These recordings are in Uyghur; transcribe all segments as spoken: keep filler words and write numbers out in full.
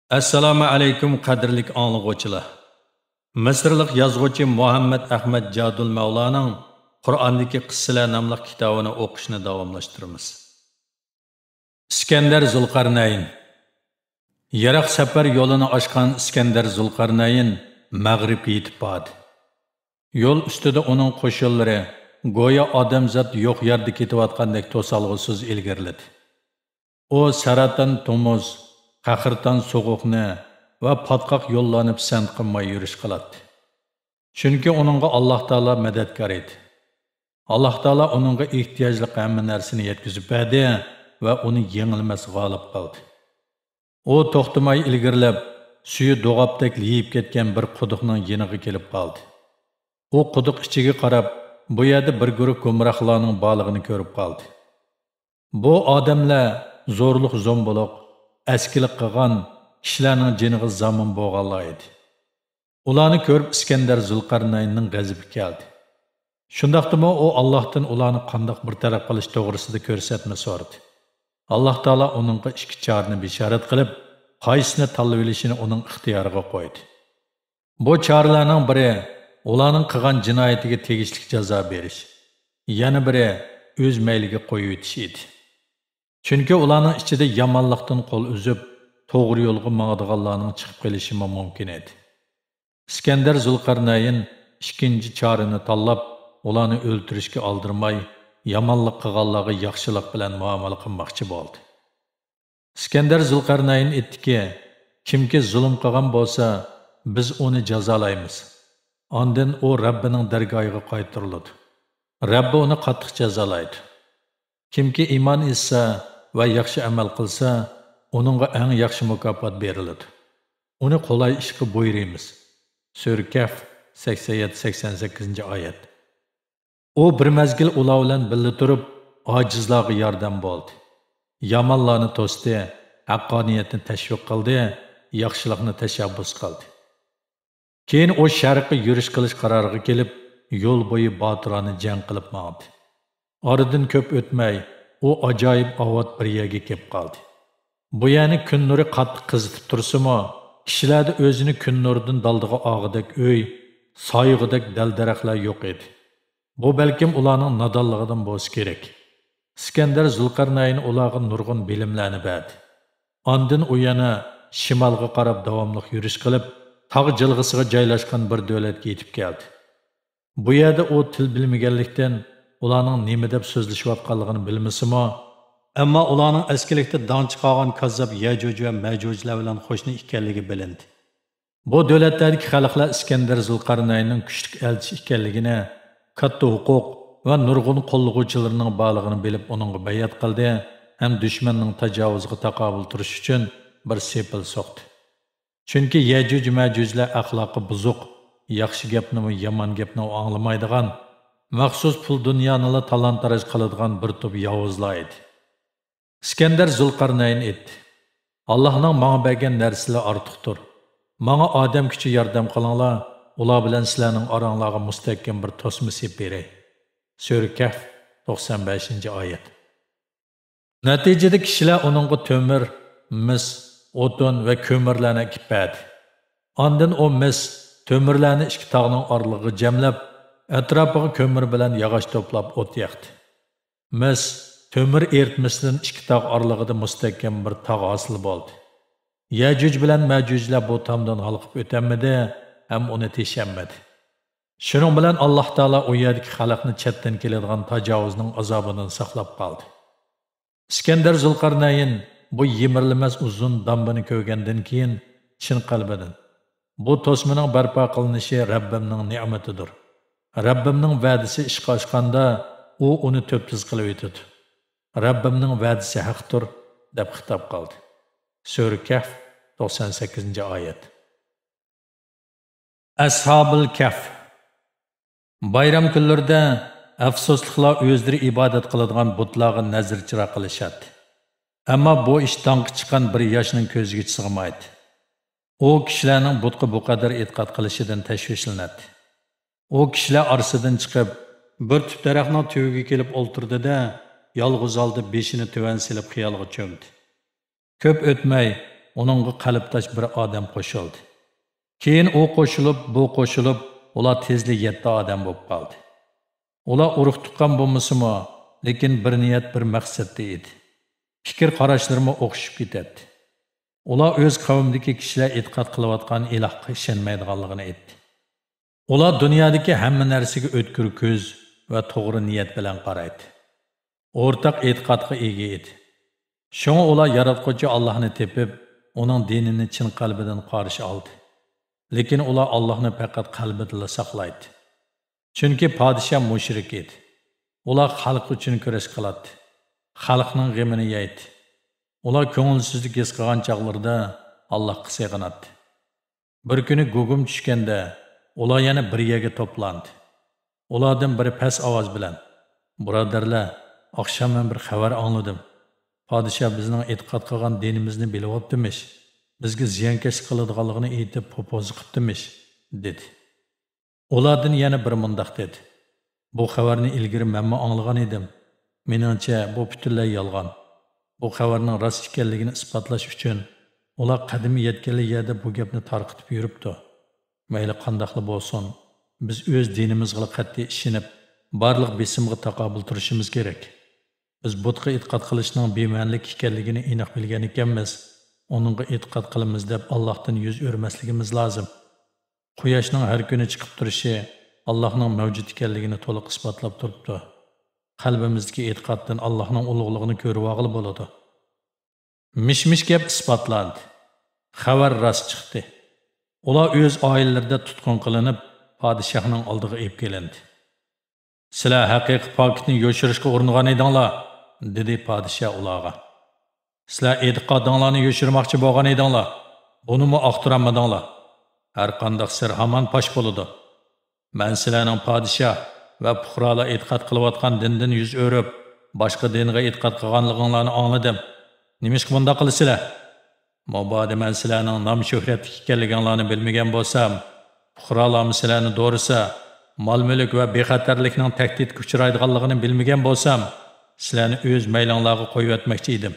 ئەسسالامۇ ئەلەيكۇم، قەدىرلىك ئاڭلىغۇچىلار! مىسىرلىق يازغۇچى مۇھەممەد ئەخمەت جادۇل مەۋلانىڭ قۇرئاندىكى قىسسىلەر ناملىق كىتابىنى ئوقۇشنى داۋاملاشتۇرىمىز. ئىسكەندەر زۇلقەرنەين. يىراق سەپەر يولىنى ئاشقان ئىسكەندەر زۇلقەرنەين مەغرىبكە يېتىپ باردى. يول ئۈستىدە ئۇنىڭ قوشۇنلىرى گويا ئادەمزات يوق يەردە كېتىۋاتقاندەك توسالغۇسىز ئىلگىرىلىدى. ئۇ سەرەتان تومۇز، قەھرىتان سوغۇقنى ۋە پاتقاق يوللارنى پىسەنت قىلماي يۈرۈش قىلاتتى. چۈنكى ئۇنىڭغا ئاللاھ تائالا مەدەتكار ئىدى. ئاللاھ تائالا ئۇنىڭغا ئېھتىياجلىق ھەممە نەرسىنى يەتكۈزۈپ بەردى ۋە ئۇنى يېڭىلمەس غالىب قىلدى. ئۇ توختىماي ئىلگىرىلەپ، سۈيى دوغاپتەك لېيىپ كەتكەن بىر قۇدۇقنىڭ يېنىغا كېلىپ قالدى. ئۇ قۇدۇق ئىچىگە قاراپ، بۇ يەردە بىر گۇرۇھ گۇمراھلارنىڭ بارلىقىنى كۆرۈپ قالدى. بۇ ئادەملەر زورلۇق-زومبۇلۇق، ئەسكىلىك قىلغان، كىشىلەرنىڭ جېنىغا زامىن بولغانلار ئىدى. ئۇلارنى كۆرۈپ ئىسكەندەر زۇلقەرنەيننىڭ غەزىپى كەلدى. شۇنداقتىمۇ ئۇ ئاللاھتىن ئۇلارنى قانداق بىر تەرەپ قىلىش توغرىسىدا كۆرسەتمە سورىدى. ئاللاھ تائالا ئۇنىڭغا ئىككى چارىنى بېشارەت قىلىپ، قايسىنى تاللىۋېلىشىنى ئۇنىڭ ئىختىيارىغا قويدى. بۇ چارىلەرنىڭ بىرى، ئۇلارنىڭ قىلغان جىنايىتىگە تېگىشلىك جازا بېرىش، يەنە بىرى، ئۆز مەيلىگە قويۇۋېتىش ئىدى. چۈنكى ئۇلارنىڭ ئىچىدە يامانلىقتىن قول ئۈزۈپ، توغرا يولغا ماڭىدىغانلارنىڭ چىقىپ قېلىشىمۇ مۇمكىن ئىدى. ئىسكەندەر زۇلقەرنەين ئىككىنچى چارىنى تاللاپ، ئۇلارنى ئۆلتۈرۈشكە ئالدىرىماي، يامانلىق قىلغانلارغا ياخشىلىق بىلەن مۇئامىلە قىلماقچى بولدى. ئىسكەندەر زۇلقەرنەين ئېيتتىكى، كىمكى زۇلۇم قىلغان بولسا، بىز ئۇنى جازالايمىز. ئاندىن ئۇ رەببىنىڭ دەرگاھىغا قايتۇرۇلىدۇ. رەببى ئۇنى قاتتىق جازالايدۇ. كىمكى ئىمان ئېيتسا ۋە ياخشى ئەمەل قىلسا، ئۇنىڭغا ئەڭ ياخشى مۇكاپات بېرىلىدۇ. ئۇنى قولاي ئىشقا بۇيرۇيمىز. سۈرە كەھف، سەكسەن يەتتە، سەكسەن سەككىزىنچى ئايەت. ئۇ بىر مەزگىل ئۇلار بىلەن بىللە تۇرۇپ، ئاجىزلارغا ياردەم بولدى. يامانلارنى توستى، ھەققانىيەتنى تەشۋىق قىلدى، ياخشىلىقنى تەشەببۇس قىلدى. كېيىن ئۇ شەرققە يۈرۈش قىلىش قارارىغا كېلىپ، يول بويى باتۇرانە جەڭ قىلىپ ماڭدى. ئارىدىن كۆپ ئۆتمەي، ئۇ ئاجايىپ ئاۋات بىر يەرگە كېلىپ قالدى. بۇ يەرنى كۈن نۇرى قاتتىق قىزىتىپ تۇرسىمۇ، كىشىلەردە ئۆزىنى كۈن نۇرىدىن دالدىغا ئالغۇدەك ئۆي، سايىغۇدەك دەل-دەرەخلەر يوق ئىدى. بۇ بەلكىم ئۇلارنىڭ نادانلىقىدىن بولسا كېرەك. ئىسكەندەر زۇلقەرنەين ئۇلارغا نۇرغۇن بىلىملەرنى بەردى. ئاندىن ئۇ يەنە شىمالغا قاراپ داۋاملىق يۈرۈش قىلىپ، تاغ جىلغىسىغا جايلاشقان بىر دۆلەتكە يېتىپ كەلدى. بۇ يەردە ئۇ تىل بىلمىگەنلىكتىن، ئۇلارنىڭ نېمە دەپ سۆزلىشىۋاتقانلىقىنى بىلمىسىمۇ، ئەمما ئۇلارنىڭ ئەسكىلىكتە داڭ چىقارغان كاززاپ يەجۇج ۋە مەجۇجلار بىلەن قوشنا ئىكەنلىكى بىلىندى. بۇ دۆلەتلەردىكى خەلقلەر ئىسكەندەر زۇلقەرنەيننىڭ كۈچلۈك ئەلچى ئىكەنلىكىنى، كاتتا ھوقۇق ۋە نۇرغۇن قوللىغۇچىلىرىنىڭ بارلىقىنى بىلىپ، ئۇنىڭغا بەيئەت قىلدى ھەم دۈشمەننىڭ تاجاۋۇزىغا تاقابىل تۇرۇش ئۈچۈن بىر سېپىل سوقتى. چۈنكى يەجۇج مەجۇجلار ئەخلاقى بۇزۇق، ياخشى گەپنىمۇ، يامان گەپنىمۇ ئاڭلىمايدىغان، مەخسۇس پۇل دۇنيانىلا تالان-تاراج قىلىدىغان بىر توپ ياۋۇزلار ئىدى. ئىسكەندەر زۇلقەرنەين ئېيتتى، ئاللاھنىڭ ماڭا بەرگەن نەرسىلىرى ئارتۇقتۇر. ماڭا ئادەم كۈچى ياردەم قىلىڭلار، ئۇلار بىلەن سىلەرنىڭ ئاراڭلارغا مۇستەھكەم بىر توسما سېلىپ بېرەي. سۈرە كەھف، توقسان بەشىنچى ئايەت. نەتىجىدە كىشىلەر ئۇنىڭغا تۆمۈر، مىس، ئوتۇن ۋە كۆمۈرلەرنى ئەكىپ بەردى. ئاندىن ئۇ مىس، تۆمۈرلەرنى ئىككى تاغنىڭ ئارىلىقىغا جەملەپ، ئەتراپىغا كۆمۈر بىلەن ياغاچ توپلاپ ئوت ياقتى. مىس، تۆمۈر ئېرىتمىسىدىن ئىككى تاغ ئارىلىقىدا مۇستەھكەم بىر تاغ ھاسىل بولدى. يەجۇج بىلەن مەجۇجلار بۇ تامدىن ھالقىپ ئۆتەلمىدى ھەم ئۇنى تېشەلمىدى. شۇنىڭ بىلەن ئاللاھ تائالا ئۇ يەردىكى خەلقنى چەتتىن كېلىدىغان تاجاۋۇزنىڭ ئازابىدىن ساقلاپ قالدى. ئىسكەندەر زۇلقەرنەين بۇ يىمىرىلمەس ئۇزۇن دامبىنى كۆرگەندىن كېيىن، چىن قەلبىدىن، بۇ توسمىنىڭ بەرپا قىلىنىشى رەببىمنىڭ نېمىتىدۇر. رەببىمنىڭ ۋەدىسى ئىشقا ئاشقاندا، ئۇ ئۇنى تۈپتۈز قىلىۋېتىدۇ. رەببىمنىڭ ۋەدىسى ھەقتۇر، دەپ خىتاب قىلدى. سۈرە كەھف، توقسان سەككىزىنچى ئايەت. ئەسھابىل كەھف. بايرام كۈنلىرىدە ئەپسۇسلۇقلار ئۆزلىرى ئىبادەت قىلىدىغان بۇتلارغا نەزىر-چىراغ قىلىشاتتى. ئەمما بۇ ئىش داڭقى چىققان بىر ياشنىڭ كۆزىگە سىغمايتتى. ئۇ كىشىلەرنىڭ بۇتقا بۇ قەدەر ئېتىقاد قىلىشىدىن تەشۋىشلىنەتتى. ئۇ كىشىلەر ئارىسىدىن چىقىپ، بىر تۈپ دەرەخنىڭ تۈۋىگە كېلىپ ئولتۇردى-دە، يالغۇز ھالدا بېشىنى تۆۋەن سېلىپ خىيالغا چۆمدى. كۆپ ئۆتمەي، ئۇنىڭغا قەلبداش بىر ئادەم قوشۇلدى. كېيىن ئۇ قوشۇلۇپ، بۇ قوشۇلۇپ، ئۇلار تېزلا يەتتە ئادەم بولۇپ قالدى. ئۇلار ئۇرۇق-تۇغقان بولمىسىمۇ، لېكىن بىر نىيەت، بىر مەقسەتتە ئىدى. پىكىر-قاراشلىرىمۇ ئوخشىشىپ كېتەتتى. ئۇلار ئۆز قەۋمىدىكى كىشىلەر ئېتىقاد قىلىۋاتقان ئىلاھقا ئىشەنمەيدىغانلىقىنى ئېيتتى. ئۇلار دۇنيادىكى ھەممە نەرسىگە ئۆتكۈر كۆز ۋە توغرا نىيەت بىلەن قارايتتى. ئورتاق ئېتىقادقا ئىگە ئىدى. شۇڭا ئۇلار ياراتقۇچى ئاللاھنى تېپىپ، ئۇنىڭ دىنىنى چىن قەلبىدىن قارشى ئالدى. لېكىن ئۇلار ئاللاھنى پەقەت قەلبىدىلا ساقلايتتى. چۈنكى پادىشاھ مۇشرىك ئىدى. ئۇلار خەلق ئۈچۈن كۈرەش قىلاتتى. خەلقنىڭ غېمىنى يەيتتى. ئۇلار كۆڭۈلسىزلىك ھېس قىلغان چاغلىرىدا ئاللاھقا سېغىناتتى. بىر كۈنى گۇگۇم چۈشكەندە، ئۇلار يەنە بىر يەرگە توپلاندى. ئۇلاردىن بىرى پەس ئاۋاز بىلەن، «بۇرادەرلەر، ئاخشام مەن بىر خەۋەر ئاڭلىدىم. پادىشاھ بىزنىڭ ئېتىقاد قىلغان دىنىمىزنى بىلىۋاپتىمىش، بىزگە زىيانكەشلىك قىلىدىغانلىقىنى ئېيتىپ، پوپوزا قىپتىمىش» دېدى. ئۇلاردىن يەنە بىرى مۇنداق دېدى، «بۇ خەۋەرنى ئىلگىرى مەنمۇ ئاڭلىغان ئىدىم. مېنىڭچە، بۇ پۈتۈنلەي يالغان. بۇ خەۋەرنىڭ راست ئىكەنلىكىنى ئىسپاتلاش ئۈچۈن ئۇلار قەدىمى يەتكەنلا يەردە بۇ گەپنى تارقىتىپ يۈرۈپتۇ. مەيلى قانداقلا بولسۇن، بىز ئۆز دىنىمىزغىلا قەتئىي ئىشىنىپ، بارلىق بېسىمغا تاقابىل تۇرۇشىمىز كېرەك. بىز بۇتقا ئېتىقاد قىلىشنىڭ بىمەنىلىك ئىكەنلىكىنى ئېنىق بىلگەن ئىكەنمىز، ئۇنىڭغا ئېتىقاد قىلىمىز دەپ ئاللاھتىن يۈز ئۆرمەسلىكىمىز لازىم. قۇياشنىڭ ھەر كۈنى چىقىپ تۇرۇشى ئاللاھنىڭ مەۋجۇت ئىكەنلىكىنى تولۇق ئىسپاتلاپ تۇرۇپتۇ. قەلبىمىزدىكى ئېتىقادتىن ئاللاھنىڭ ئۇلۇغلۇقىنى كۆرۈۋالغىلى بولىدۇ.» مىش-مىش گەپ ئىسپاتلاندى. خەۋەر راست چىقتى. ئۇلار ئۆز ئائىلىلىرىدە تۇتقۇن قىلىنىپ، پادىشاھنىڭ ئالدىغا ئېلىپ كېلىندى. «سىلەر ھەقىقىي پاكىتنى يوشۇرۇشقا ئۇرۇنغان ئىدىڭلار»، دېدى پادىشاھ ئۇلارغا. «سىلەر ئېتىقادىڭلارنى يوشۇرماقچى بولغان ئىدىڭلار. بۇنىمۇ ئاختۇرالمىدىڭلار. ھەرقانداق سىر ھامان پاش بولىدۇ. مەن سىلەرنىڭ پادىشاھ ۋە پۇقرالار ئېتىقاد قىلىۋاتقان دىندىن يۈز ئۆرۈپ، باشقا دىنغا ئېتىقاد قىلغانلىقىڭلارنى ئاڭلىدىم. نېمىشقا بۇنداق قىلىسىلەر؟ مۇبادا مەن سىلەرنىڭ نام-شۆھرەتلىك ئىكەنلىكىڭلارنى بىلمىگەن بولسام، پۇقرالارمۇ سىلەرنى دورىسا، مال-مۈلۈك ۋە بىخەتەرلىكنىڭ تەھدىتكە ئۇچرايدىغانلىقىنى بىلمىگەن بولسام، سىلەرنى ئۆز مەيلىڭلارغا قويۇۋەتمەكچى ئىدىم.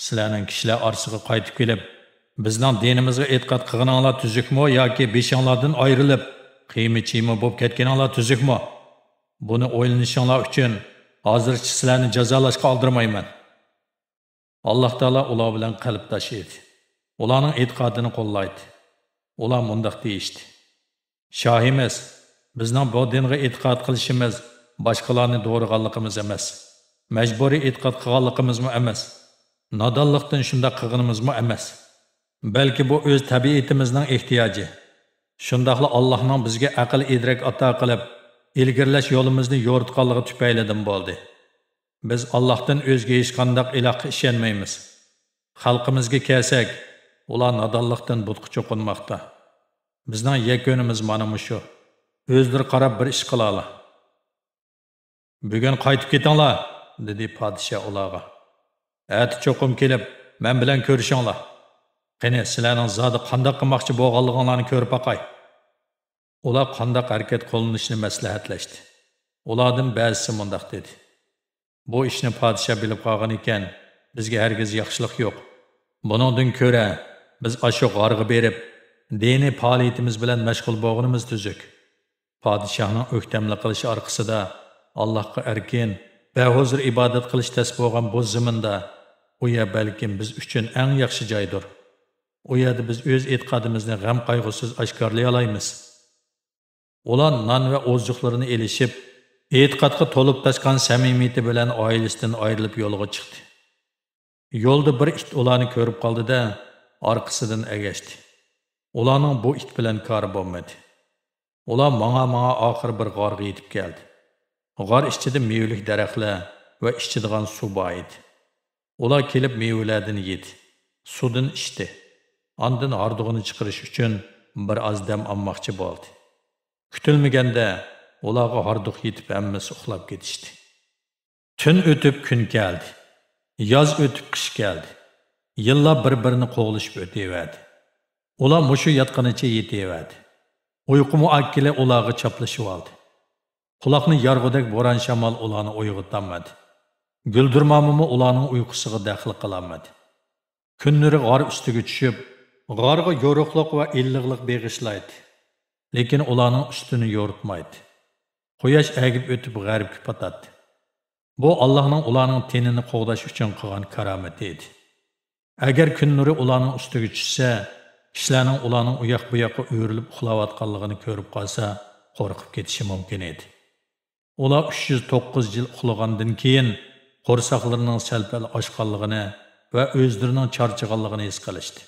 سىلەرنىڭ كىشىلەر ئارىسىغا قايتىپ كېلىپ، بىزنىڭ دىنىمىزغا ئېتىقاد قىلغىنىڭلار تۈزۈكمۇ ياكى بېشىڭلاردىن ئايرىلىپ، قىيما-چىيما بولۇپ كەتكىنىڭلار تۈزۈكمۇ؟ بۇنى ئويلىنىشىڭلار ئۈچۈن ھازىرچە سىلەرنى جازالاشقا ئالدىرىمايمەن.» ئاللاھ تائالا ئۇلار بىلەن قەلبداش ئىدى. ئۇلارنىڭ ئېتىقادىنى قوللايتتى. ئۇلار مۇنداق دېيىشتى: «شاھىمىز، بىزنىڭ بۇ دىنغا ئېتىقاد قىلىشىمىز باشقىلارنى دورىغانلىقىمىز ئەمەس، مەجبۇرىي ئېتىقاد قىلغانلىقىمىزمۇ ئەمەس، نادانلىقتىن شۇنداق قىلغىنىمىزمۇ ئەمەس. بەلكى بۇ ئۆز تەبىئىتىمىزنىڭ ئېھتىياجى. شۇنداقلا ئاللاھنىڭ بىزگە ئەقىل-ئىدراك ئاتا قىلىپ، ئىلگىرىلەش يولىمىزنى يورۇتقانلىقى تۈپەيلىدىن بولدى. بىز ئاللاھتىن ئۆزگە ھېچقانداق ئىلاھقا ئىشەنمەيمىز. خەلقىمىزگە كەلسەك، ئۇلار نادانلىقتىن بۇتقا چوقۇنماقتا. بىزنىڭ يەكۈنىمىز مانا مۇشۇ. ئۆزلىرى قاراپ بىر ئىش قىلالا.» «بۈگۈن قايتىپ كېتىڭلار،» دېدى پادىشاھ ئۇلارغا. «ئەتە چوقۇم كېلىپ، مەن بىلەن كۆرۈشۈڭلار. قېنى، سىلەرنىڭ زادى قانداق قىلماقچى بولغانلىقىڭلارنى كۆرۈپ باقاي.» ئۇلار قانداق ھەرىكەت قوللىنىشنى مەسلىھەتلەشتى. ئۇلاردىن بەزىسى مۇنداق دېدى: «بۇ ئىشنى پادىشاھ بىلىپ قالغان ئىكەن، بىزگە ھەرگىز ياخشىلىق يوق. بۇنىڭدىن كۆرە، بىز ئاشۇ غارغا بېرىپ، دىنىي پائالىيىتىمىز بىلەن مەشغۇل بولغىنىمىز تۈزۈك. پادىشاھنىڭ ئۆكتەملىك قىلىشى ئارقىسىدا، ئاللاھقا ئەركىن، بەھۇزۇر ئىبادەت قىلىش تەس بولغان بۇ زېمىندا، ئۇ يەر بەلكىم بىز ئۈچۈن ئەڭ ياخشى جايدۇر. ئۇ يەردە بىز ئۆز ئېتىقادىمىزنى غەم-قايغۇسىز ئاشكارىلىيالايمىز.» ئۇلار نان ۋە ئوزۇقلىرىنى ئېلىشىپ، ئېتىقادقا تولۇپ تاشقان سەمىمىيىتى بىلەن ئائىلىسىدىن ئايرىلىپ يولغا چىقتى. يولدا بىر ئىت ئۇلارنى كۆرۈپ قالدى-دە، ئارقىسىدىن ئەگەشتى. ئۇلارنىڭ بۇ ئىت بىلەن كارى بولمىدى. ئۇلار ماڭا-ماڭا ئاخىرى بىر غارغا يېتىپ كەلدى. غار ئىچىدە مېۋىلىك دەرەخلەر ۋە ئىچىدىغان سۇ بار ئىدى. ئۇلار كېلىپ مېۋىلەردىن يېدى، سۇدىن ئىچتى. ئاندىن ھاردۇقىنى چىقىرىش ئۈچۈن بىر ئاز دەم ئالماقچى بولدى. كۈتۈلمىگەندە ئۇلارغا ھاردۇق يېتىپ ھەممىسى ئۇخلاپ كېتىشتى. تۈن ئۆتۈپ كۈن كەلدى. ياز ئۆتۈپ قىش كەلدى. يىللار بىر-بىرىنى قوغلىشىپ ئۆتۈۋەردى. ئۇلار مۇشۇ ياتقىنىچە يېتىۋەردى. ئۇيقۇمۇ ئاكىلى ئۇلارغا چاپلىشىۋالدى. قۇلاقنى يارغۇدەك بوران-شامال ئۇلارنى ئويغىتالمىدى. گۈلدۈرمامىمۇ ئۇلارنىڭ ئۇيقۇسىغا دەخلى قىلالمىدى. كۈن نۇرى غار ئۈستىگە چۈشۈپ، غارغا يورۇقلۇق ۋە ئىللىقلىق بېغىشلايتتى. لېكىن ئۇلارنىڭ ئۈستىنى يورۇتمايتتى. قۇياش ئەگىپ ئۆتۈپ غەربكە پاتاتتى. بۇ ئاللاھنىڭ ئۇلارنىڭ تېنىنى قوغداش ئۈچۈن قىلغان كارامىتى ئىدى. ئەگەر كۈن نۇرى ئۇلارنىڭ ئۈستىگە چۈشسە، كىشىلەرنىڭ ئۇلارنىڭ ئۇياق-بۇياققا ئۆرۈلۈپ ئۇخلاۋاتقانلىقىنى كۆرۈپ قالسا، قورقۇپ كېتىشى مۇمكىن ئىدى. ئۇلار ئۈچ يۈز توققۇز يىل ئۇخلىغاندىن كېيىن، قورساقلىرىنىڭ سەل-پەل ئاچقانلىقىنى ۋە ئۆزلىرىنىڭ چارچىغانلىقىنى ھېس قىلىشتى.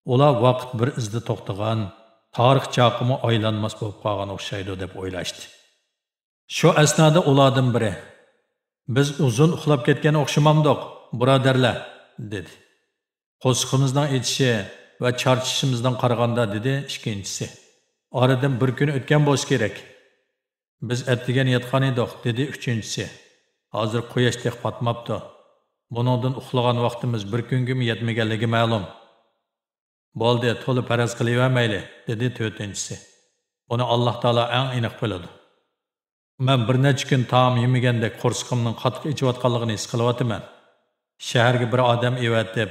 ئۇلار ۋاقىت بىر ئىزدا توختىغان، تارىخ چاقىمۇ ئايلانماس بولۇپ قالغان ئوخشايدۇ، دەپ ئويلاشتى. شۇ ئەسنادا ئۇلاردىن بىرى، «بىز ئۇزۇن ئۇخلاپ كەتكەن ئوخشىمامدۇق، بۇرادەرلەر؟» دېدى. «قورسىقىمىزنىڭ ئېچىشى ۋە چارچىشىمىزدىن قارىغاندا»، دېدى ئىككىنچىسى. «ئارىدىن بىر كۈن ئۆتكەن بولسا كېرەك.» «بىز ئەتىگەن ياتقان ئىدۇق»، دېدى ئۈچىنچىسى. «ھازىر قۇياش تېخى پاتماپتۇ. بۇنىڭدىن ئۇخلىغان ۋاقتىمىز بىر كۈنگىمۇ يەتمىگەنلىكى مەلۇم.» «بولدى، تولا پەرەز قىلىۋەرمەيلى»، دېدى تۆتىنچىسى. «بۇنى ئاللاھ تائالا ئەڭ ئېنىق بىلىدۇ. مەن بىر نەچچە كۈن تائام يېمىگەندەك قورسىقىمنىڭ قاتتىق ئېچىۋاتقانلىقىنى ھېس قىلىۋاتىمەن. شەھەرگە بىر ئادەم ئەۋەتىپ،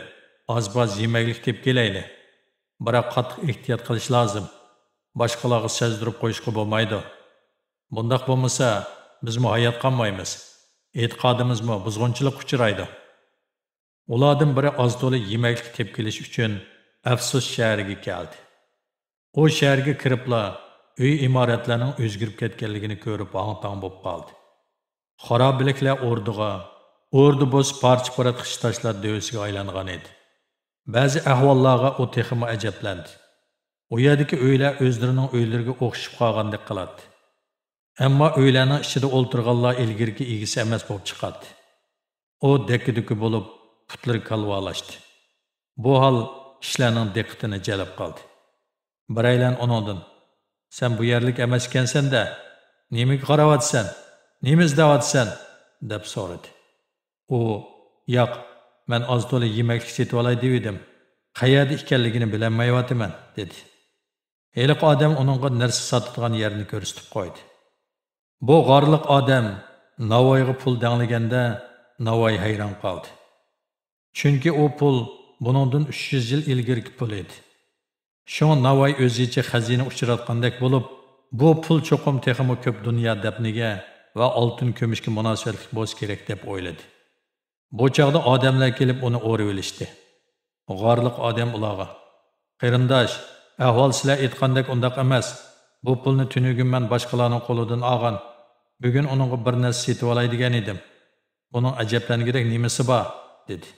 ئاز-پاز يېمەكلىك تېپىپ كېلەيلى. بىراق قاتتىق ئېھتىيات قىلىش لازىم. باشقىلارغا سەزدۈرۈپ قويۇشقا بولمايدۇ. بۇنداق بولمىسا، بىزمۇ ھايات قالمايمىز. ئېتىقادىمىزمۇ بۇزغۇنچىلىققا ئۇچرايدۇ.» ئۇلاردىن بىرى ئاز-تولا يېمەكلىك تېپىپ كېلىش ئۈچۈن ئەفسۇس شەھىرىگە كەلدى. ئۇ شەھەرگە كىرىپلا، ئۆي ئىمارەتلەرنىڭ ئۆزگىرىپ كەتكەنلىكىنى كۆرۈپ، ھاڭ-تاڭ بولۇپ قالدى. خارابىلىكلەر ئوردىغا، ئوردا بولسا پارچە-پۇرات خىش تاشلار دۆۋىسىگە ئايلانغان ئىدى. بەزى ئەھۋاللارغا ئۇ تېخىمۇ ئەجەبلەندى. ئۇ يەردىكى ئۆيلەر ئۆزلىرىنىڭ ئۆيلىرىگە ئوخشىشىپ قالغاندەك قىلاتتى. ئەمما ئۆيلەرنىڭ ئىچىدە ئولتۇرغانلار ئىلگىرىكى ئىگىسى ئەمەس بولۇپ چىقاتتى. ئۇ دەككە-دۈككە بولۇپ، پۇتلىرى كالۋالاشتى. بۇ ھال كىشىلەرنىڭ دىققىتىنى جەلپ قىلدى. بىرەيلەن ئۇنىڭدىن، «سەن بۇ يەرلىك ئەمەس ئىكەنسەن-دە، نېمىگە قاراۋاتىسەن؟ نېمە ئىزدەۋاتىسەن؟» دەپ سورىدى. ئۇ، «ياق، مەن ئاز-تولا يېمەكلىك سېتىۋالاي دېۋىدىم. قەيەردە ئىكەنلىكىنى بىلەلمەيۋاتىمەن»، دېدى. ھېلىقى ئادەم ئۇنىڭغا نەرسە ساتىدىغان يەرنى كۆرسىتىپ قويدى. بۇ غارلىق ئادەم ناۋايغا پۇل دەڭلىگەندە، ناۋاي ھەيران قالدى. چۈنكى ئۇ پۇل بۇنىڭدىن ئۈچ يۈز يىل ئىلگىرىكى پۇل ئىدى. شۇڭا ناۋاي ئۆزىچە خەزىنە ئۇچراتقاندەك بولۇپ، بۇ پۇل چوقۇم تېخىمۇ كۆپ دۇنيا دەپنىگە ۋە ئالتۇن كۈمۈشكە مۇناسىۋەتلىك بولسا كېرەك دەپ ئويلىدى. بۇ چاغدا ئادەملەر كېلىپ ئۇنى ئورىۋېلىشتى. غارلىق ئادەم ئۇلارغا، «قېرىنداش، ئەھۋال سىلەر ئېيتقاندەك ئۇنداق ئەمەس. بۇ پۇلنى تۈنۈگۈن مەن باشقىلارنىڭ قولىدىن ئالغان. بۈگۈن ئۇنىڭغا بىر نەرسە سېتىۋالاي دېگەن ئىدىم. بۇنىڭ ئەجەبلەنگۈدەك نېمىسى بار؟» دېدى.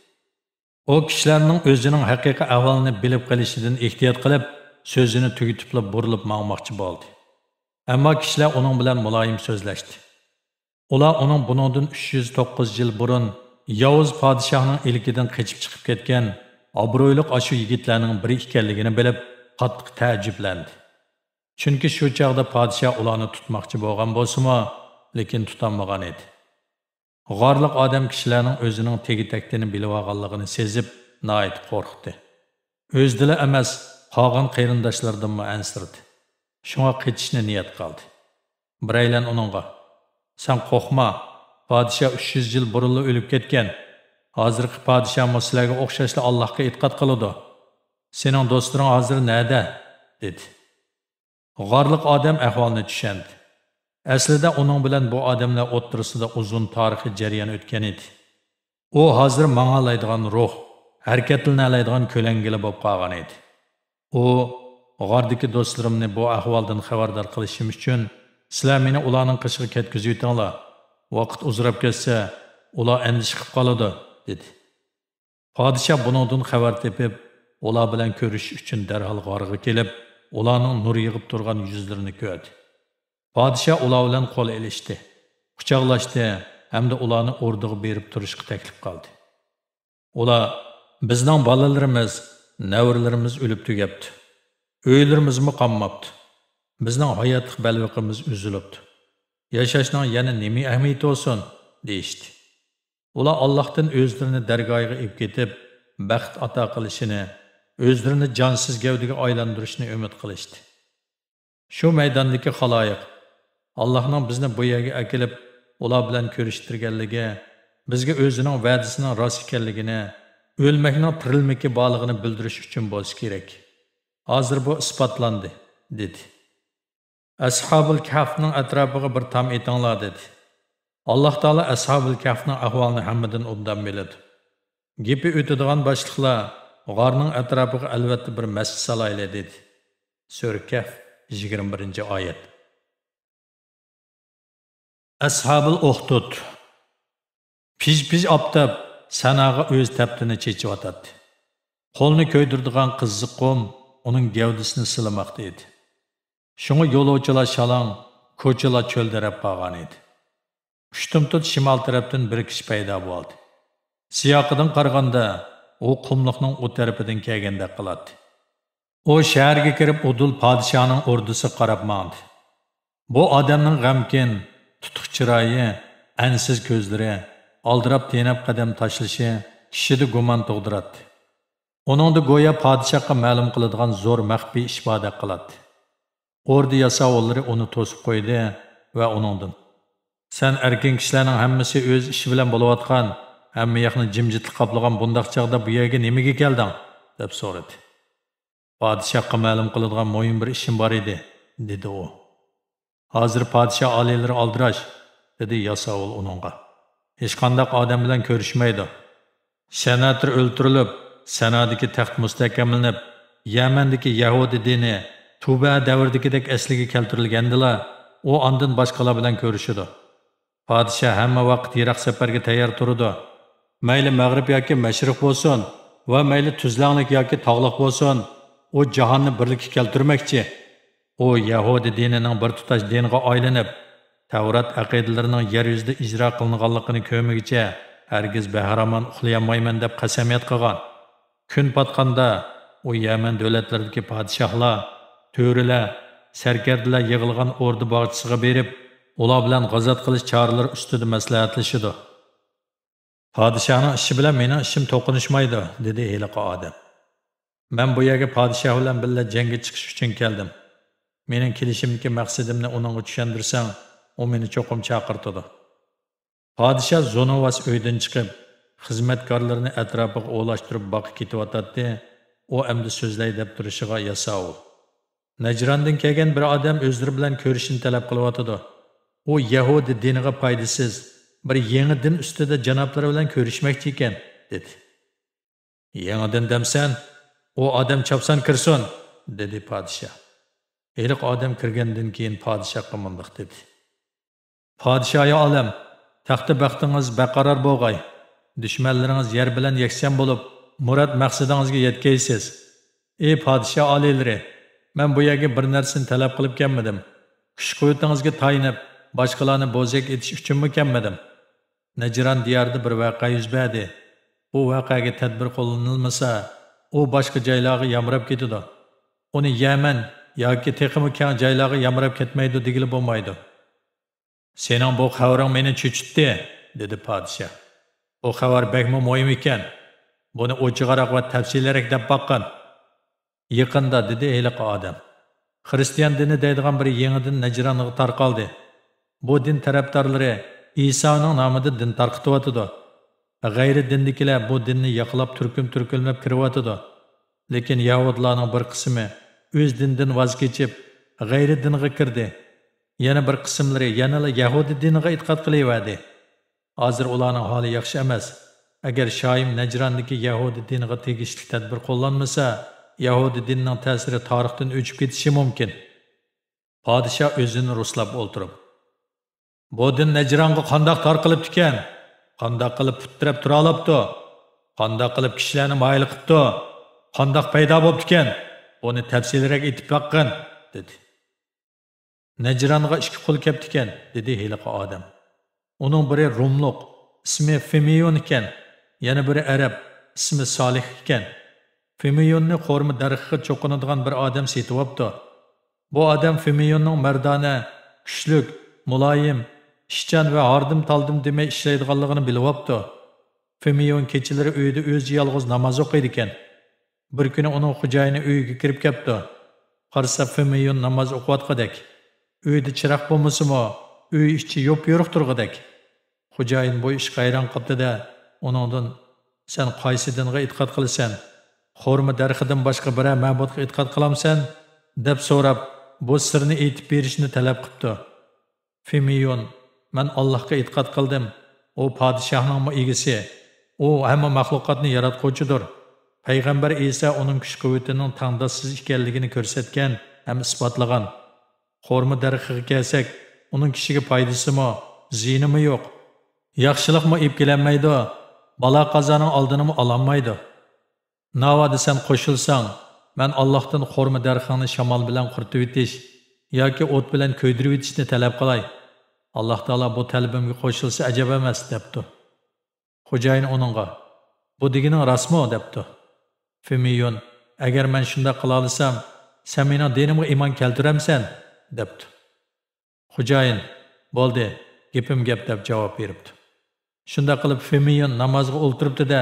ئۇ كىشىلەرنىڭ ئۆزىنىڭ ھەقىقىي ئەھۋالىنى بىلىپ قېلىشىدىن ئېھتىيات قىلىپ، سۆزىنى تۈگىتىپلا بۇرۇلۇپ ماڭماقچى بولدى. ئەمما كىشىلەر ئۇنىڭ بىلەن مۇلايىم سۆزلەشتى. ئۇلار ئۇنىڭ بۇنىڭدىن ئۈچ يۈز توققۇز يىل بۇرۇن ياۋۇز پادىشاھنىڭ ئىلكىدىن قېچىپ چىقىپ كەتكەن ئابرۇيلۇق ئاشۇ يىگىتلەرنىڭ بىرى ئىكەنلىكىنى بىلىپ، قاتتىق تەئەججۈپلەندى. چۈنكى شۇ چاغدا پادىشاھ ئۇلارنى تۇتماقچى بولغان بولسىمۇ، لېكىن تۇتالمىغان ئىدى. غارلىق ئادەم كىشىلەرنىڭ ئۆزىنىڭ تېگى-تەكتىنى بىلىۋالغانلىقىنى سېزىپ، ناھايىتى قورقتى. ئۆزىدىلا ئەمەس، قالغان قېرىنداشلىرىدىنمۇ ئەنسىرىدى. شۇڭا قېچىشنى نىيەت قىلدى. بىرەيلەن ئۇنىڭغا، «سەن قورقما، پادىشاھ ئۈچ يۈز يىل بۇرۇنلا ئۆلۈپ كەتكەن. ھازىرقى پادىشاھمۇ سىلەرگە ئوخشاشلا ئاللاھقا ئېتىقاد قىلىدۇ. سېنىڭ دوستلىرىڭ ھازىر نەدە؟» دېدى. غارلىق ئادەم ئەھۋالنى چۈشەندى. ئەسلىدە ئۇنىڭ بىلەن بۇ ئادەملەر ئوتتۇرىسىدا ئۇزۇن تارىخىي جەريان ئۆتكەن ئىدى. ئۇ ھازىر ماڭالايدىغان روھ، ھەرىكەتلىنەلەيدىغان كۆلەڭگىلا بولۇپ قالغان ئىدى. ئۇ، «غاردىكى دوستلىرىمنى بۇ ئەھۋالدىن خەۋەردار قىلىشىم ئۈچۈن، سىلەر مېنى ئۇلارنىڭ قېشىغا كەتكۈزۈۋېتىڭلار. ۋاقىت ئۇزىراپ كەتسە، ئۇلار ئەندىشە قىلىپ قالىدۇ» دېدى. پادىشاھ بۇنىڭدىن خەۋەر تېپىپ، ئۇلار بىلەن كۆرۈشۈش ئۈچۈن دەرھال غارغا كېلىپ، ئۇلارنىڭ نۇر يېغىپ تۇرغان يۈزلىرىنى كۆردى. پادىشاھ ئۇلار بىلەن قول ئېلىشتى، قۇچاقلاشتى ھەمدە ئۇلارنى ئوردىغا بېرىپ تۇرۇشقا تەكلىپ قىلدى. ئۇلار، «بىزنىڭ بالىلىرىمىز، نەۋرىلىرىمىز ئۆلۈپ تۈگەپتۇ. ئۆيلىرىمىزمۇ قالماپتۇ. بىزنىڭ ھاياتلىق بەلبېقىمىز ئۈزۈلۈپتۇ. ياشاشنىڭ يەنە نېمە ئەھمىيىتى بولسۇن؟» دېيىشتى. ئۇلار ئاللاھتىن ئۆزلىرىنى دەرگاھىغا ئېلىپ كېتىپ، بەخت ئاتا قىلىشىنى، ئۆزلىرىنى جانسىز گەۋدىگە ئايلاندۇرۇشىنى ئۈمىد قىلىشتى. شۇ مەيداندىكى خالايىق، «ئاللاھنىڭ بىزنى بۇ يەرگە ئەكېلىپ، ئۇلار بىلەن كۆرۈشتۈرگەنلىكى، بىزگە ئۆزىنىڭ ۋەدىسىنىڭ راست ئىكەنلىكىنى، ئۆلمەكنىڭ تىرىلمىكى بارلىقىنى بىلدۈرۈش ئۈچۈن بولسا كېرەك. ھازىر بۇ ئىسپاتلاندى، دېدى. ئەسھابۇل كەھفنىڭ ئەتراپىغا بىر تام ئېتىڭلار، دېدى. ئاللاھ تائالا ئەسھابۇل كەھفنىڭ ئەھۋالىنى ھەممىدىن ئوبدان بىلىدۇ. گېپى ئۆتىدىغان باشلىقلار غارنىڭ ئەتراپىغا ئەلۋەتتە بىر مەسچىت سالايلى، دېدى. سۈرە كەھف، يىگىرمە بىرىنچى ئايەت. ئەسھابۇل ئۇخدۇد. پىژ-پىژ ئاپتاپ سەناغا ئۆز تەپتىنى چېچىۋاتاتتى. قولنى كۆيدۈرىدىغان قىزىق قۇم ئۇنىڭ گەۋدىسىنى سىلىماقتا ئىدى. شۇڭا يولۇچىلار شالاڭ، كوچىلار چۆلدىرەپ قالغان ئىدى. ئۇشتۇمتۇت شىمال تەرەپتىن بىر كىشى پەيدا بولدى. سىياقىدىن قارىغاندا، ئۇ قۇملۇقنىڭ ئۇ تەرىپىدىن كەلگەندەك قىلاتتى. ئۇ شەھەرگە كىرىپ، ئۇدۇل پادىشاھنىڭ ئوردىسىغا قاراپ ماڭدى. بۇ ئادەمنىڭ غەمكىن، تۇتۇق چىرايى، ئەنسىز كۆزلىرى، ئالدىراپ تېنەپ قەدەم تاشلىشى كىشىدە گۇمان تۇغدۇراتتى. ئۇنىڭدا گويا پادىشاھقا مەلۇم قىلىدىغان زور مەخپىي ئىش باردەك قىلاتتى. ئوردا ياساۋۇللىرى ئۇنى توسۇپ قويدى ۋە ئۇنىڭدىن، «سەن ئەركىن كىشىلەرنىڭ ھەممىسى ئۆز ئىشى بىلەن بولۇۋاتقان، ھەممە ياقنى جىمجىتلىق قاپلىغان بۇنداق چاغدا بۇ يەرگە نېمىگە كەلدىڭ؟» دەپ سورىدى. پادىشاھقا مەلۇم قىلىدىغان مۇھىم بىر ئىشىم بار ئىدى، دېدى ئۇ. ھازىر پادىشاھ ئالىيلىرى ئالدىراش، دېدى ياساۋۇل ئۇنىڭغا. ھېچقانداق ئادەم بىلەن كۆرۈشمەيدۇ. سەنئەتىر ئۆلتۈرۈلۈپ، سەنئەدىكى تەخت مۇستەھكەملىنىپ، يەمەندىكى يەھۇدىي دىنى تۇبە دەۋرىدىكىدەك ئەسلىگە كەلتۈرۈلگەندىلا، ئۇ ئاندىن باشقىلار بىلەن كۆرۈشىدۇ. پادىشاھ ھەممە ۋاقىت يىراق سەپەرگە تەييار تۇرىدۇ. مەيلى مەغرىب ياكى مەشرىق بولسۇن ۋە مەيلى تۈزلەڭلىك ياكى تاغلىق بولسۇن، ئۇ جاھاننى بىرلىككە كەلتۈرمەكچى. ئۇ يەھۇدىي دىنىنىڭ بىر تۇتاش دىنغا ئايلىنىپ، تەۋرات ئەقىدىلىرىنىڭ يەر يۈزىدە ئىجرا قىلىنغانلىقىنى كۆرمىگۈچە ھەرگىز بەھرىمان ئۇخلىيالمايمەن دەپ قەسەمياد قىلغان. كۈن پاتقاندا ئۇ يەمەن دۆلەتلىرىدىكى پادىشاھلار، تۆرىلەر، سەركەردىلەر يىغىلغان ئوردا باغچىسىغا بېرىپ، ئۇلار بىلەن غازات قىلىش چارىلىرى ئۈستىدە مەسلىھەتلىشىدۇ. پادىشاھنىڭ ئىشى بىلەن مېنىڭ ئىشىم توقۇنۇشمايدۇ، دېدى ھېلىقى ئادەم. مەن بۇ يەرگە پادىشاھ بىلەن بىللە جەڭگە چىقىش ئۈچۈن كەلدىم. مېنىڭ كېلىشىمدىكى مەقسىتىمنى ئۇنىڭغا چۈشەندۈرسەڭ، ئۇ مېنى چوقۇم چاقىرتىدۇ. پادىشاھ زونوۋاس ئۆيدىن چىقىپ، خىزمەتكارلىرىنى ئەتراپىغا ئولاشتۇرۇپ باغقا كېتىۋاتاتتى، ئۇ ئەمدى سۆزلەي دەپ تۇرۇشىغا ياساۋۇل، نەجراندىن كەلگەن بىر ئادەم ئۆزلىرى بىلەن كۆرۈشۈشنى تەلەپ قىلىۋاتىدۇ. ئۇ يەھۇدىي دىنىغا پايدىسىز، بىر يېڭى دىن ئۈستىدە جانابلىرى بىلەن كۆرۈشمەكچى ئىكەن، دېدى. يېڭى دىن دەمسەن؟ ئۇ ئادەم چاپسان كىرسۇن، دېدى پادىشاھ. ھېلىقى ئادەم كىرگەندىن كېيىن پادىشاھقا مۇنداق دېدى. پادىشاھى ئالەم، تەختە بەختىڭىز بەرقارار بولغاي. دۈشمەنلىرىڭىز يەر بىلەن يەكسان بولۇپ، مۇراد مەقسىتىڭىزگە يەتكەيسىز. ئى پادىشاھ ئالىيلىرى، مەن بۇ يەرگە بىر نەرسىنى تەلەپ قىلىپ كەلمىدىم. كۈچ-قۇۋۋىتىڭىزگە تايىنىپ، باشقىلارنى بوزەك ئېتىش ئۈچۈنمۇ كەلمىدىم. نەجران دىيارىدا بىر ۋەقە يۈز بەردى. بۇ ۋەقەگە تەدبىر قوللىنىلمىسا، ئۇ باشقا جايلارغا يامراپ كېتىدۇ. ئۇنى يەمەن ياكى تېخىمۇ كەڭ جايلارغا يامراپ كەتمەيدۇ دېگىلى بولمايدۇ. سېنىڭ بۇ خەۋىرىڭ مېنى چۆچۈتتى، دېدى پادىشاھ. بۇ خەۋەر بەكمۇ مۇھىم ئىكەن. بۇنى ئوچۇقراق ۋە تەپسىلىيرەك دەپ باققىن. يېقىندا، دېدى ھېلىقى ئادەم، خىرىستىيان دىنى دەيدىغان بىر يېڭى دىن نەجرانغا تارقالدى. بۇ دىن تەرەپدارلىرى ئىسانىڭ نامىدا دىن تارقىتىۋاتىدۇ. غەيرىي دىندىكىلەر بۇ دىننى ياقىلاپ تۈركۈم-تۈركۈملەپ كىرىۋاتىدۇ. لېكىن يەھۇدىيلارنىڭ بىر قىسمى ئۆز دىنىدىن ۋاز كېچىپ، غەيرىي دىنغا كىردى. يەنە بىر قىسىملىرى يەنىلا يەھۇدىي دىنىغا ئېتىقاد قىلىۋەردى. ھازىر ئۇلارنىڭ ھالى ياخشى ئەمەس. ئەگەر شايىم نەجراندىكى يەھۇدىي دىنىغا تېگىشلىك تەدبىر قوللانمىسا، يەھۇدىي دىنىنىڭ تەسىرى تارىختىن ئۆچۈپ كېتىشى مۇمكىن. پادىشاھ ئۆزىنى رۇسلاپ ئولتۇرۇپ، بۇ دىن نەجرانغا قانداق تارقىلىپتىكەن؟ قانداق قىلىپ پۇت تىرەپ تۇرالاپتۇ؟ قانداق قىلىپ كىشىلەرنى مايىل قىپتۇ؟ قانداق پەيدا بوپتىكەن؟ بۇنى تەپسىلىيرەك ئېيتىپ باققىن، دېدى. نەجرانغا ئىككى قۇل كەپتىكەن، دېدى ھېلىقى ئادەم. ئۇنىڭ بىرى روملۇق، ئىسمى فىمېيون ئىكەن، يەنە بىرى ئەرەب، ئىسمى سالىھ ئىكەن. فىمېيوننى خورما دەرىخىگە چوقۇنىدىغان بىر ئادەم سېتىۋاپتۇ. بۇ ئادەم فىمېيوننىڭ مەردانە، كۈچلۈك، مۇلايىم، ئىشچان ۋە ھاردىم-تالدىم دېمەي ئىشلەيدىغانلىقىنى بىلىۋاپتۇ. فىمېيون كېچىلىرى ئۆيىدە ئۆزى يالغۇز ناماز ئوقۇيدىكەن. بىر كۈنى ئۇنىڭ خوجايىنى ئۆيىگە كىرىپ كەپتۇ. قارىسا، فېمىيون ناماز ئوقۇۋاتقۇدەك. ئۆيدە چىراغ بولمىسىمۇ، ئۆي ئىچى يوپيورۇق تۇرغۇدەك. خوجايىن بۇ ئىشقا ھەيران قاپتۇ-دە، ئۇنىڭدىن، سەن قايسى دىنغا ئېتىقاد قىلىسەن؟ خورما دەرىخىدىن باشقا بىرەر مەبۇدقا ئېتىقاد قىلامسەن؟ دەپ سوراپ، بۇ سىرنى ئېيتىپ بېرىشنى تەلەپ قىپتۇ. فېمىيون، مەن ئاللاھقا ئېتىقاد قىلدىم. ئۇ پادىشاھنىڭمۇ ئىگىسى. ئۇ ھەممە مەخلۇقاتنى ياراتقۇچىدۇر. پەيغەمبەر ئىسا ئۇنىڭ كۈچ-قۇۋۋىتىنىڭ تەڭداشسىز ئىكەنلىكىنى كۆرسەتكەن ھەم ئىسپاتلىغان. خورما دەرىخىگە كەلسەك، ئۇنىڭ كىشىگە پايدىسىمۇ، زىيىنىمۇ يوق. ياخشىلىقمۇ ئېلىپ كېلەلمەيدۇ، بالا-قازانىڭ ئالدىنىمۇ ئالالمايدۇ. ناۋادا سەن قوشۇلساڭ، مەن ئاللاھتىن خورما دەرىخىڭنى شامال بىلەن قۇرۇتۇۋېتىش ياكى ئوت بىلەن كۆيدۈرۈۋېتىشنى تەلەپ قىلاي. ئاللاھ تائالا بۇ تەلىپىمگە قوشۇلسا ئەجەب ئەمەس، دەپتۇ. خوجايىن ئۇنىڭغا، بۇ دېگىنىڭ راستمۇ؟ دەپتۇ. فېمىيون، ئەگەر مەن شۇنداق قىلالىسام، سەن مېنىڭ دىنىمغا ئىمان كەلتۈرەمسەن؟ دەپتۇ. خوجايىن، بولدى، گېپىم گەپ، دەپ جاۋاب بېرىپتۇ. شۇنداق قىلىپ فېمىيون نامازغا ئولتۇرۇپتۇ-دە،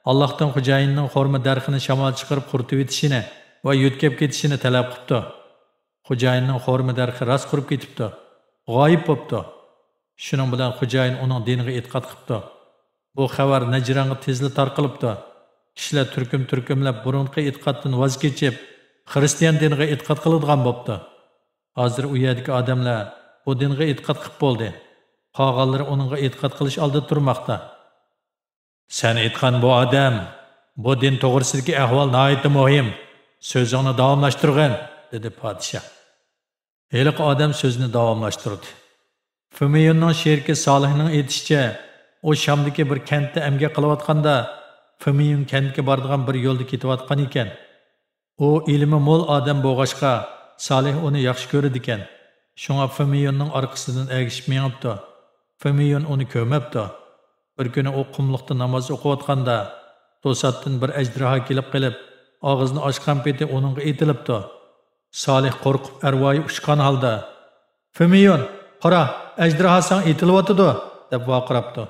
ئاللاھتىن خوجايىننىڭ خورما دەرىخىنى شامال چىقىرىپ قۇرۇتۇۋېتىشىنى ۋە يۆتكەپ كېتىشىنى تەلەپ قىپتۇ. خوجايىننىڭ خورما دەرىخى راست قۇرۇپ كېتىپتۇ، غايىب بوپتۇ. شۇنىڭ بىلەن خوجايىن ئۇنىڭ دىنىغا ئېتىقاد قىپتۇ. بۇ خەۋەر نەجرانغا تېزلا تارقىلىپتۇ. كىشىلەر تۈركۈم-تۈركۈملەپ بۇرۇنقى ئېتىقادتىن ۋاز كېچىپ، خىرىستىيان دىنىغا ئېتىقاد قىلىدىغان بوپتۇ. ھازىر ئۇ يەردىكى ئادەملەر بۇ دىنغا ئېتىقاد قىپ بولدى. قالغانلىرى ئۇنىڭغا ئېتىقاد قىلىش ئالدىدا تۇرماقتا. سەن ئېيتقان بۇ ئادەم، بۇ دىن توغرىسىدىكى ئەھۋال ناھايىتى مۇھىم. سۆزۈڭنى داۋاملاشتۇرغىن، دېدى پادىشاھ. ھېلىقى ئادەم سۆزىنى داۋاملاشتۇردى. فېمىيوننىڭ شېرىكى سالىھنىڭ ئېيتىشىچە، ئۇ شامدىكى بىر كەنتتە ئەمگەك قىلىۋاتقاندا، فېمىيون كەنتكە بارىدىغان بىر يولدا كېتىۋاتقان ئىكەن. ئۇ ئىلمى مول ئادەم بولغاچقا، سالىھ ئۇنى ياخشى كۆرىدىكەن. شۇڭا فېمىيوننىڭ ئارقىسىدىن ئەگىشىپ مېڭىپتۇ. فېمىيون ئۇنى كۆرمەپتۇ. بىر كۈنى ئۇ قۇملۇقتا ناماز ئوقۇۋاتقاندا، توساتتىن بىر ئەجدىھا كېلىپ قېلىپ، ئاغزىنى ئاچقان پېتى ئۇنىڭغا ئېتىلىپتۇ. سالىھ قورقۇپ ئەرۋايى ئۇچقان ھالدا، فېمىيون، قارا، ئەجدىھا ساڭا ئېتىلىۋاتىدۇ، دەپ ۋارقىراپتۇ.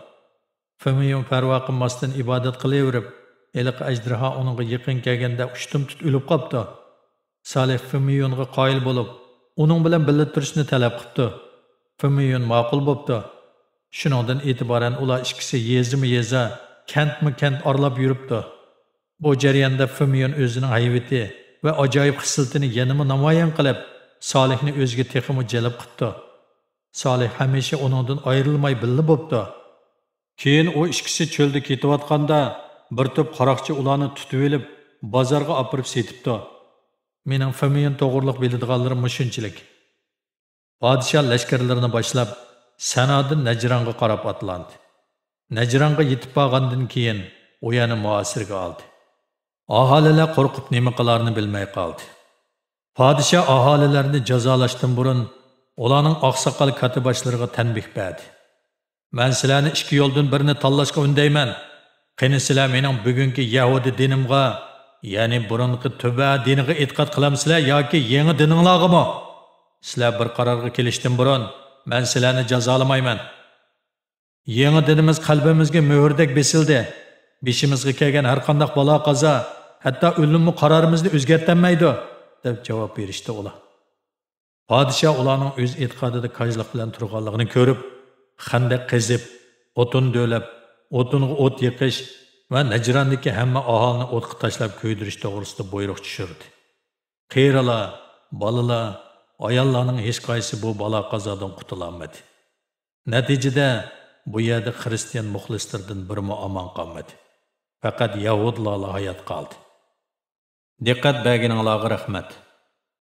فېمىيون پەرۋا قىلماستىن ئىبادەت قىلىۋېرىپ، ھېلىقى ئەجدىھا ئۇنىڭغا يېقىن كەلگەندە ئۇشتۇمتۇت ئۆلۈپ قاپتۇ. سالىھ فېمىيونغا قايىل بولۇپ، ئۇنىڭ بىلەن بىللە تۇرۇشنى تەلەپ قىپتۇ. فېمىيون ماقۇل بوپتۇ. شۇنىڭدىن ئېتىبارەن ئۇلار ئىككىسى يېزىمۇ يېزا، كەنتمۇ كەنت ئارىلاپ يۈرۈپتۇ. بۇ جەرياندا فېمىيون ئۆزىنىڭ ھەيۋىتى ۋە ئاجايىپ خىسلىتىنى يەنىمۇ نامايان قىلىپ، سالىھنى ئۆزىگە تېخىمۇ جەلپ قىپتۇ. سالىھ ھەمىشە ئۇنىڭدىن ئايرىلماي بىللە بوپتۇ. كېيىن ئۇ ئىككىسى چۆلدە كېتىۋاتقاندا، بىر توپ قاراقچى ئۇلارنى تۇتۇۋېلىپ، بازارغا ئاپىرىپ سېتىپتۇ. مېنىڭ فېمىيون توغرۇلۇق بىلىدىغانلىرىم مۇشۇنچىلىك. پادىشاھ لەشكەرلىرىنى باشلاپ، سەنادىن نەجرانغا قاراپ ئاتلاندى. نەجرانغا يېتىپ بارغاندىن كېيىن، ئۇ يەنە مۇھاسىرىگە ئالدى. ئاھالىلەر قورقۇپ نېمە قىلارىنى بىلمەي قالدى. پادىشاھ ئاھالىلەرنى جازالاشتىن بۇرۇن، ئۇلارنىڭ ئاقساقال كاتتىباشلىرىغا تەنبىھ بەردى. مەن سىلەرنى ئىككى يولدىن بىرىنى تاللاشقا ئۈندەيمەن. قېنى، سىلەر مېنىڭ بۈگۈنكى يەھۇدىي دىنىمغا، يەنى بۇرۇنقى تۆۋە دىنىغا ئېتىقاد قىلامسىلەر ياكى يېڭى دىنىڭلارغىمۇ؟ سىلەر بىر قارارغا كېلىشتىن بۇرۇن، مەن سىلەرنى جازالىمايمەن. يېڭى دىنىمىز قەلبىمىزگە مۆھۈردەك بېسىلدى. بېشىمىزغا كەلگەن ھەرقانداق بالا-قازا، ھەتتا ئۆلۈممۇ قارارىمىزنى ئۆزگەرتەلمەيدۇ، دەپ جاۋاب بېرىشتى ئۇلار. پادىشاھ ئۇلارنىڭ ئۆز ئېتىقادىدا كاجلىق بىلەن تۇرغانلىقىنى كۆرۈپ، خەندەك قېزىپ، ئوتۇن دۆۋىلەپ، ئوتۇنغا ئوت يېقىش ۋە نەجراندىكى ھەممە ئاھالىنى ئوتقا تاشلاپ كۆيدۈرۈش توغرىسىدا بۇيرۇق چۈشۈردى. قېرىلار، بالىلار، ئاياللارنىڭ ھېچقايسىسى بۇ بالا-قازادىن قۇتۇلالمىدى. نەتىجىدە، بۇ يەردە خىرىستىيان مۇخلىسلىرىدىن بىرىمۇ ئامان قالمىدى. پەقەت يەھۇدىيلارلا ھايات قالدى. دىققەت بەرگىنىڭلارغا رەھمەت.